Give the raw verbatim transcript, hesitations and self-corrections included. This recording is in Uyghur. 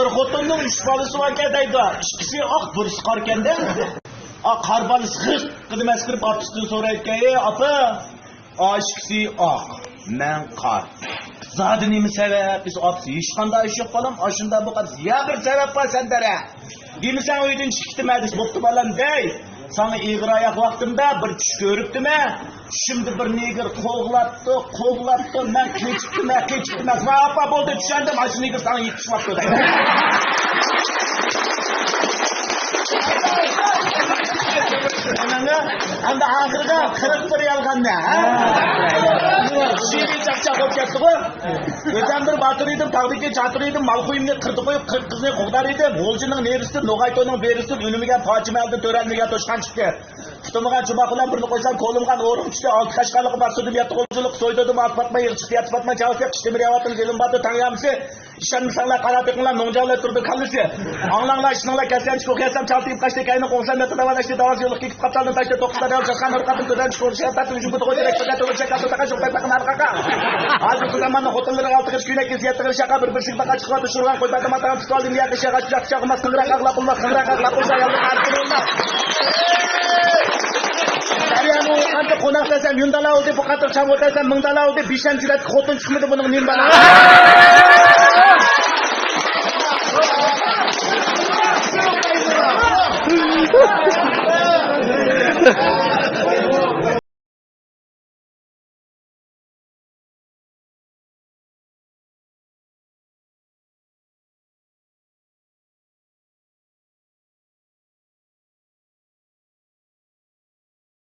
بىر خوتۇننىڭ ئۈچ بالىسى باركەن دەيدۇ. ئىككىسى ئاق، بىرسى قارىكەن-دە. ئا، قار بالىسى غىرققىدە مەس كىرىپ ئاپىسىدىن سورايدىكەن، ئەي ئاپا، ئا، ئىككىسى ئاق، مەن قار. زادى نېمە سەۋەب دېسە، ئاپىسى ھېچقانداق ئىش يوق بالام، ئاشۇنداق بۇ قار. يا بىر سەۋەب بار سەندە ھە. دېمىسەڭ ئۆيدىن چىقىپ كېتىمەن دېسە، بوپتۇ بالام دەي. ساڭا ئېغىر ئاياق ۋاقتىمدا بىر چۈش كۆرۈپتىمەن. چۈشۈمدە بىر نېگىر قوغلاپتۇ، قوغلاپتۇ، مەن قېچىپتىمەن، قېچىپتىمەن. ۋاي ئاپا، بولدى، چۈشەندىم، ئاشۇ نېگىر ساڭا يېتىشىۋاپتۇ دەي. ئەمدى ئاخىرىغا قىرىق بىر يالغاننى، ھە؟ شېرىن چاقچاق بولۇپ كەتتىغۇ. ئۆزۈم بىر باتۇر ئىدىم، تاغدىكى چاتۇر ئىدىم، مالخۇيۇمنى قىردا قويۇپ، قىرىق قىزنى قوغدار ئىدىم. غۇلجىنىڭ نېرىسىدىن، نوغاي تونىنىڭ بېرىسىدىن ئۈنمىگەن پاچىمەلدىن تۆرەلمىگەن توشقان چىقتى. قۇتۇلمىغان جۇماق بىلەن بىرنى قويسام، كولۇمغان ئورۇن چۈشتى. ئالتە قەشقەرلىققا باسسىدىم، يەتتە غۇلجىلىققا سويدۇردۇم، ئالتە پاتما يىغ چىقتى، يەتتە پاتما چاۋ سېپ، قىشتىمىر يەۋاتىدۇ، زېلىم باردا تاڭ يامىسى. ئىشەنمىسەڭلار، قاراپ بېقىڭلار، نوڭجاۋلار تۇرىدۇ كاللىسى. ئاڭلاڭلار، ئىشىنىڭلار، كەلسەم چىقىپ يەسەم چالتىيىپ قاچتى، كەينى قوڭسام ياتىدا داۋان ئاشتى، داۋان يوللۇق كېكىپ قاپتالدىن تاشتى، توققۇزدا دەۋ چاشقان نۇر قاتىن تۆدەن چىقىپ ئۇرۇشۇپ ياتتا تۈگۈشۈم بۇتىغۇ تېرەك تۆدەن تۆگۈپ چەك ئالدى تاقا شوق پايپاق نارقاقا. ھازىرقى زاماننىڭ خوتۇنلىرى ئالتە قىرىش كۆينەك كېسە يەتتە قىرىش ياقا بىر بىرسىگە باقا چىقىۋاتىدۇ، شۇرغان قويپايدا ماتاغان تۇتۇۋالدى، مىياق ئىشاغا شۇجاق ئىشاغا ماس قىڭراق ئاغلاپ بولماس، قىڭراق ئاغلاپ بولسا ياللىق ئارقىدىن ئۇللاپ. دەريانىڭ قانچە قوناق دەسەم يۈن دالا بولدى، بۇ قاتتىق چامغۇر دەسەم مىڭ دالا بولدى، بىشەم جۈرەتكە خوتۇن چىقمىدى بۇنىڭ نېمە بالا؟